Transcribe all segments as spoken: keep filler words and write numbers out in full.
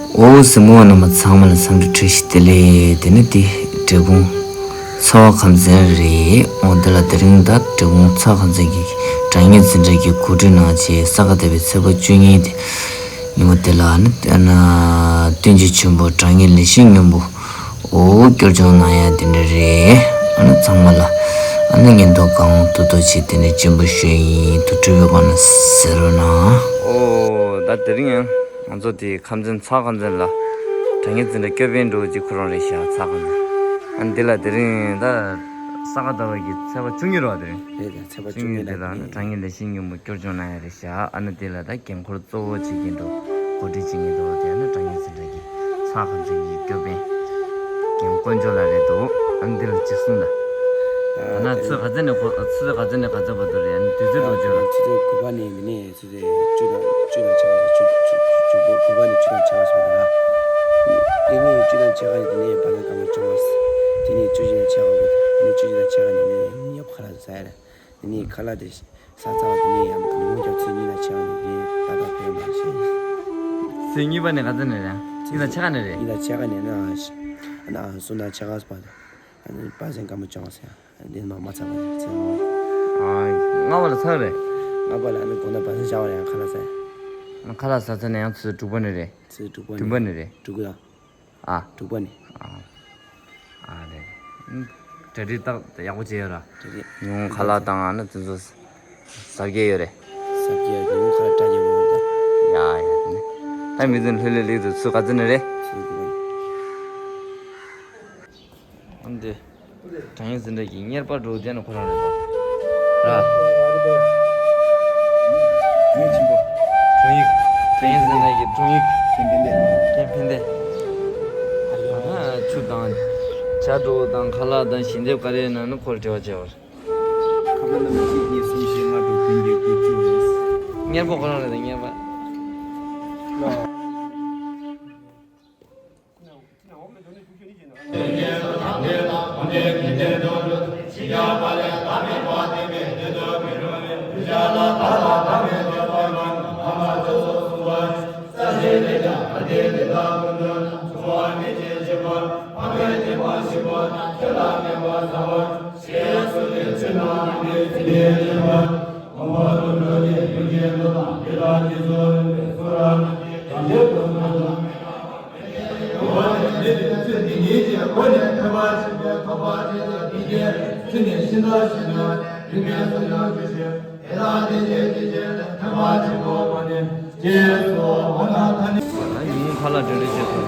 འོ་གཟིགས་མོ་བ་རྣམ་པ་ཚང་མ་ལ་འཚམས་འདྲི་བཀྲ་ཤིས་བདེ་ལེགས། དེ་ནི་དེ་འབྲས་སྤུངས་ཚ་བ་ཁམས་ཚན་རེད། འོ་འདི་ལ་དེ་རིང་ད་འབྲས་སྤུངས་ཚ་བ་ཁམས་ཚན་གྱི་དྲ་བརྙན་འཛིན་གྲྭ་གི་གོ་སྒྲིག་གནང་བྱས། ས་ག་ཟླ་བའི་ཚེས་པ་བཅུ་གཉིས་དེ་ཉིན་མོ་དེ་ལ་ནི་ཨ་ན་བསྟན་བཅོས་ཆེན་པོ་དྲང་ངེས་ལེགས་བཤད་སྙིང་པོ། འོ་སྐྱོར་སྦྱོང་གནང་ཡ་དེ་འདྲ་རེད། ཨ་ནི་ཚང་མ་ལ་ཨ་ནི་ཉིན་ཐོ་གང་ཐུག་ཐུག་བྱེད་དེ་འདྲ་སྦྱིན་པ་ཞུ་ཡིན། དུ་གྲུབ་པའི་སྒོ་ནས་ཟེར་རོ་ན། འོ་ད་དེ་རིང་ཡང་ང་ཚོ་དེ་ཁམས་ཚན་ཚ་ཁམས་ཚན་ལ་དྲང་ངེས་འཛིན་གྲྭ་སྐྱོར་དཔོན་འགྲོ་གཅིག་ཁོ་རང་རེད་ཤག་ཚ་ཁམས་ཚན། ཨ་ནི་དེ་ལ་དེ་རིང་ད་ས་ག་ཟླ་བ་གི་ཚེས་པ་བཅུ་གཉིས་རེད་བ། དེ་རིང་རེད། ད་ཚེས་པ་བཅུ་བཅུ་གཉིས་གཉིས་ལ་དེ་ལ་ཨ་ནི་དྲང་ངེས་ལེགས་བཤད་སྙིང་པོ་སྐྱོར་སྦྱོང་གནང་ཡ་རེད་ཤག་ཨ་ནི་དེ་ལ་ད་འགན་འཁུར་གཙོ་བོ་བྱེད་ཀྱིན་འདུག་གོ་སྒྲིག་བྱེད་ཀྱིན་འདུག་དེ་ནི་དྲང་ངེས་འཛིན་གྲྭ་གི་ཚ་ཁམས་ཚན་གྱི་སྐྱོར་དཔོན་རྒན་དཀོན་མཆོག་ལགས་རེད་འདུག་ཨ་ནི་འདི་ལ་གཅིག་གསུངས་དང་། ད་ནི་ཚེས་ག་ཚོད་ནས་ག་ཚེས་ག་ཚོད་ནས་ག་ཚོད་བར་དུ་རེད། ཨ་ནི་དུས་ཚོད་ལོ་རྒྱུས་ལ། ཆུ་ཚོད་དགུ་པ་ནས་ནི་ཆུ་ཚོད་བཅུ་དང་བཅུ་དང་ཕྱེད་ཀ་ཆུ་ཆུ་ཆུ་དགུ་པ་ནས་བཅུ་དང་ཕྱེད་ཀ་སོང་ད་ལ། དེ་ནས་བཅུ་དང་ཕྱེད་ཀ་ནས་དེ་ནས་བ་ལང་ཀ་མ་ཅོ་མ་སི། དེ་ནས་བཅུ་བཞི་དང་ཕྱེད་ཀ་དེ་ནས་བཅུ་བཞི་དང་ཕྱེད་ཀ་ནས་ནི་ཉབ་ཁ་ལ་ཟ་ཡ་རེད། དེ་ནས་ཁ་ལག་དེ་ཟ་ཚར་བ་དེ་ནས་ཡང་ཉིན་མོ་རྒྱབ་ཚེས་གཉིས་དང་ཕྱེད་ཀ་ནས་དེ་ནས་ཏག་ཏག་ཕེབས་མ་ཤེས། ཚེས་གཉིས་པ་ནས་ག་ཚོད་ནས་རེད། གཉིས་དང་ཕྱེད་ཀ་ནས་རེད། གཉིས་དང་ཕྱེད་ཀ་ནས་ན་ན་གསུམ་དང་ཕྱེད་ཀ་བར་དུ་ཨ་ནི་བ་ཟན་སྐར་མ་བཅོ་ལྔ་ཟེར་ཡང་དེ་མ་མ་ཚར་བ་ཡང་ཚེས་ལྔ། ཨ་ལྔ་པ་ལ་ཚར་རེད། ལྔ་པ་ལ་ཨ་ནི་དགོང་དག་བ་ཟན་བཞག་པ་རེད། ཡང་ཁ་ལག་ཟ་ཡ། ཁ་ལག་ཟ་ཚར་ནས་ཡང་ཚེས་དྲུག་པ་ནས་རེད། ཚེས་དྲུག་པ་ནས། བདུན་པ་ནས་རེད། དྲུག་པ་དང་། ཨ། དྲུག་པ་ནས། ཨ། ཨ་རེད། གྲ་སྒྲིག་ཏག་ཡག་པོ་བྱས་ཡོད་ར། གྲ་སྒྲིག་ཉུང་ཁ་ལག་དང་ཨ་ནི་དེ་ཚོ་ཟ་རྒྱུ་ཡོད་རེད། ཟ་རྒྱུ་ཡོད། ཉུང་ཁ་ལག་སྐྲག་རྒྱུ་ཡོད་རེད་ད། ཡ་ཡ་དེ་ནི། ད་མི་ཚོ་ལྷོད་ལྷོད་ལེགས་འདུག་ཚུར་ག་ཚོད་ནས་རེད། ཚུར་དགོས་པ་ནས། ཨ་འདི། དྲང་ངེས་འཛིན་གྲྭ་གི་གཉེར་པ་འགྲོ་དེ་ནི་ཁོ་རང་རེད་དོ། ར། མིང་ཆེན་པོ། དྲུང་ཡིག་དྲང་ངེས་འཛིན་གྲྭ་གི་དྲུང་ཡིག་མཁན་ཕན་བདེ། མཁན་ཕན་བདེ། ཨ་ཆུ་དང་། ཇ་འགྲོ་དང་ཁ་ལག་དང་ཞལ་འདེབས་ག་རེ་ཡིན་ན་ནི་ཁོར་འབྲེལ་བ་བྱས་པར། ཁ་པར་ནམ་བར་གཅིག་གཉིས་གསུམ་བཞི་ལྔ་དྲུག་བདུན་བརྒྱད་དགུ་བཅུ་རེད། གཉེར་པ་ཁོ་རང་རེད་དོ། གཉེར་པ། ཉིན་མོ་ཁ་ལག་འགྲོ་འགྲོ་བྱེད་ཐུབ།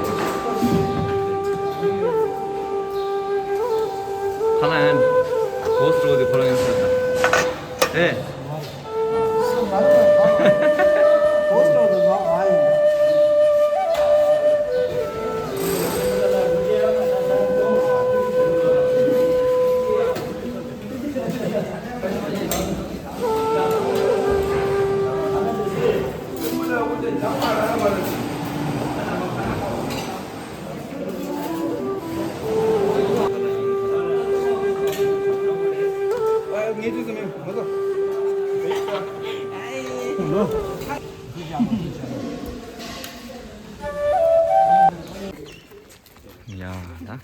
ཁ་ལག་ཡང་། གོ་སོ་དེ་ཁོ་རང་ཡང་ཟེར་ད། ཨེ། ཡ་ད།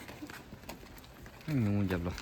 ཉུང་ཉུང་རྒྱབ་ལོ།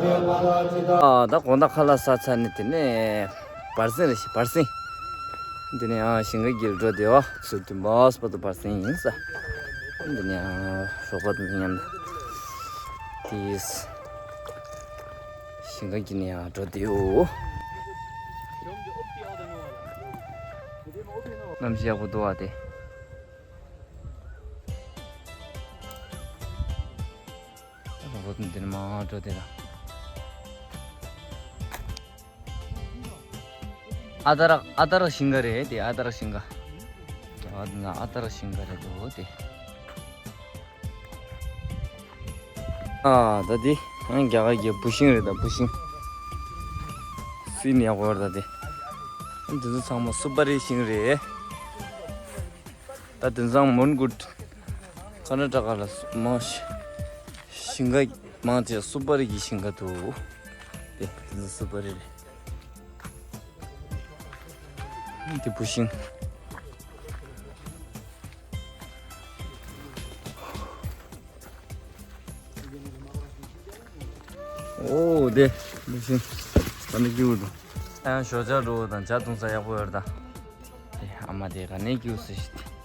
ཨ་ད་དགོང་དག་ཁ་ལག་ཟ་ཚར་ནས་དེ་ནས་བར་གསེང་རེད་ཤག་བར་གསེང་། དེ་ནས་ཨ་ཞིང་ཁ་གི་འགྲོ་བསྡད་པ་ཚོ་དུ་མ་སྤ་ཏོ་བར་གསེང་ཡིན་ས། དེ་ནས་ཨ་རོགས་པ་དང་མཉམ་དུ་དེ་ཞིང་ཁ་གི་ནས་ཨ་འགྲོ་བསྡད་ཡོད། གནམ་གཤིས་ཡག་པོ་འདུག་ཨ་དེ། ཨ་ད་འདིར་མ་འགྲོ་དེ་ལ། ཨ་ད་རག་ཨ་ད་རག་ཞིང་ཁ་རེད་དེ། ཨ་ད་རག་ཞིང་ཁ། ཨ་ད་ཨ་ད་རག་ཞིང་ཁ་རེད་འདུག་དེ། ཨ་ད་དེ་ཨ་རྒྱ་གར་གྱི་བུ་ཤིང་རེད་ད། བུ་ཤིང་སུའི་ནས་ཡག་པོ་རེད་ད་དེ། འདི་ཚོ་ཚང་མ་སུ་པ་རི་ཤིང་རེད། ད་དེང་སང་མོན་གྷོ་ཀར་ན་ཊ་ཀ་ལ་མང་ཤ་ཞིང་ཁ་མང་ཆེ་སུ་པ་རི་གི་ཞིང་ཁ་འདུག་དེ་དེང་སང་སུ་པ་རི་རེད། དེ་བུ་ཤིང་། ཨོ་དེ་བུ་ཤིང་། ད་ནི་སྐྱིད་པོ་འདུག་ཨ་ཡང་ཞོགས་ཇ་འགྲོ་དང་ཇ་འཐུང་ས་ཡག་པོ་ཡོད་རེད་ད། དེ་ཨ་མ་དེ་ག་ནས་སྐྱིད་པོ་ཟེར་ཞིག་དེ།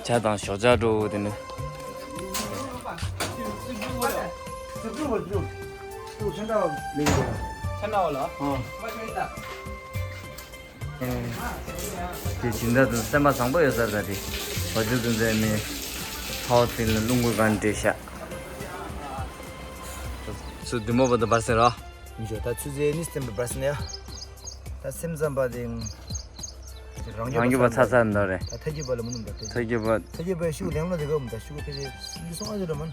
ཇ་དང་ཞོགས་ཇ་འགྲོ་དེ་ནི། དེ་སྦྱིན་བདག་དང་སེམས་པ་བཟང་པོ་ཡོད་ས་རེད་ད་དེ། བ་ཕྱུགས་དང་འཛེམ་མེད་ཧའོ་སིན་ལ་རླུང་བུ་གང་འདྲེས་ཤག་ཚུར་འདི་མོ་བ་དང་བར་སེང་རོ། མི་ཤོ་ད་ཚུར་ཚེ་ནི་སེམས་པ་བར་སེང་ཡ། ད་སེམས་ཙམ་པ་དེ། རང་རྒྱུད་པ་ཚ་ཚ་འདོ་རེད། ད་ཐ་རྒྱུད་པ་ལ་མི་ནུམ་ད་ཐ་རྒྱུད་པ། ཐ་རྒྱུད་པ་ཤུགས་ལེན་ལ་དེ་ག་མི་ད་ཤུགས་ཕེ་ཕེ་ཡི་སོང་ཨ་ཟེར་ལ་མིན།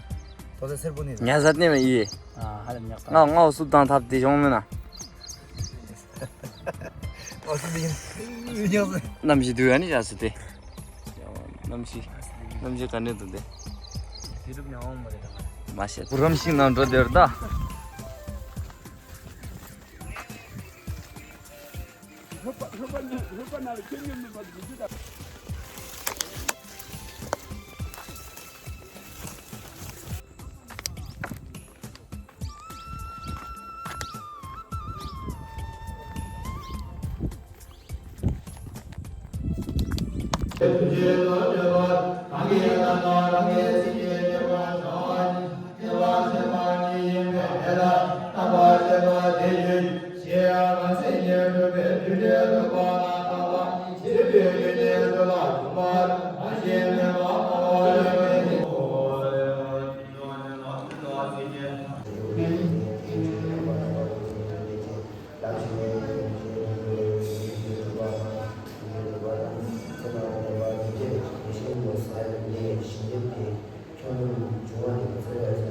དོ་ས་སེར་པོ་ནི་ཉ་ཟ་ནི་མ་ཡི། ཨ་ཧ་ལམ་ཉག་ང་ང་སུ་དང་ཐབ་དེ་བྱུང་མིན་ན། ཨོ་སི་ལིང་། གནམ་གཤིས་དུས་ཨ་ནི་ཡ་སི་ཏེ། གནམ་གཤིས། གནམ་གཤིས་ག་ནས་འདུག་སྟེ། དེ་རུབ་ཉང་འོང་མ་རེད་ད། མ་ཤེས། བུ་རམ་ཤིང་ནང་འགྲོ་དེར་ད། ཁྱོན་བསྡོམས་བྱུང་བ་ནི་ཚོད་ལ་ཟེར་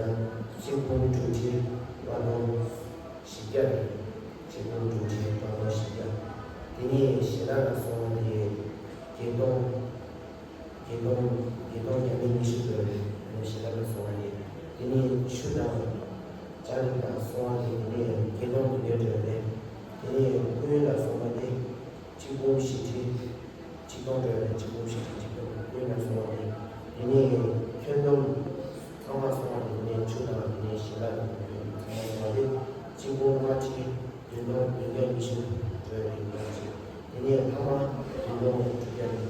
ན་གཅིག་འབུམ་དྲུག་ཁྲི་ལྔ་སྟོང་བཞི་བརྒྱ་རེད། གཅིག་འབུམ་དྲུག་ཁྲི་ལྔ་སྟོང་བཞི་བརྒྱ། དེ་ནས་ཞལ་ལག་ལ་སོང་བ་དེ་བརྒྱད་སྟོང་། བརྒྱད་སྟོང་། བརྒྱད་སྟོང་བརྒྱ་མེད་ཉི་ཤུ་སྤྲོད་རེད། དེ་ནས་ཞལ་ལག་ལ་སོང་བ་དེ། དེ་ནས་ཆུ་དང་ཇ་རིགས་ལ་སོང་བ་དེ་དེ་ནས་བརྒྱད་སྟོང་བདུན་བརྒྱ་སྤྲོད་རེད། དེ་ནས་སྐུ་ཡོན་ལ་སོང་བ་དེ། གཅིག་འབུམ་བཞི་ཁྲི། གཅིག་སྟོང་སྤྲོད་ནས་གཅིག་འབུམ་བཞི་ཁྲི་གཅིག་སྟོང་སྤྲོད་ནས་སོང་བ་རེད། དེ་ནས་ཁྱོན་བསྡོམས་ཚང་མ་སོང་བ་རེད། དེ་ནས་ཆུ་དང་དེ་ནས་ཞིང་ཁ་དང་ཚང་མ་སོང་བ་རེད། གཅིག་འབུམ་ལྔ་ཁྲི་བདུན་སྟོང་བདུན་བརྒྱ་ཉི་ཤུ་སྤྲོད་ནས་ཡོད་པ་རེད། དེ་ནས་ཐ་མ་བདུན་སྟོང་དྲུག་བརྒྱ་